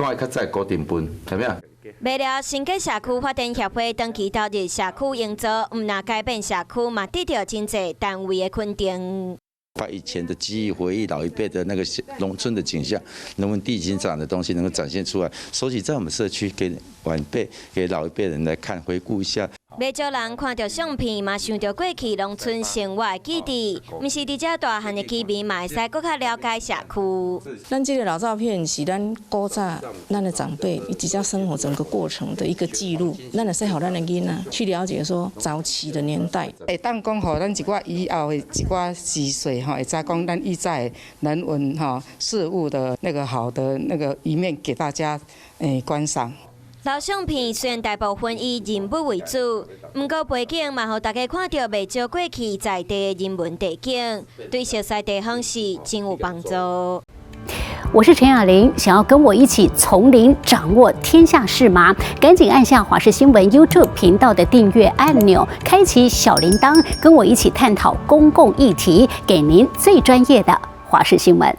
看較早高定分，係咪啊？未了，新界社區發展協會長期投入社區營造，毋但改變社區，嘛得著真濟單位的肯定。把以前的記憶、回憶老一輩的那個農村的景象、農民地景長的東西能夠展現出來，收集在我們社區，給晚輩、給老一輩人來看，回顧一下。袂少人看著相片，嘛想著過去農村生活的記憶。毋是佇遮大漢的居民，嘛會使閣較了解社區。咱這个老照片是咱古早咱的長輩佇遮生活整個過程的一個記錄，咱會使予咱的囡仔去了解說早期的年代。會當講予咱一寡以後的一寡子孫吼，會知講咱以前的人文吼事物的那個好的那個一面，給大家觀賞。老相片雖然大部分以人物為主，毋過背景嘛，予大家看著袂少過去在地的人文地景，對熟悉地方是真有幫助。我是陳雅玲，想要跟我一起從零掌握天下事嗎？趕緊按下華視新聞 YouTube 頻道的訂閱按鈕，開啟小鈴鐺，跟我一起探討公共議題，給您最專業的華視新聞。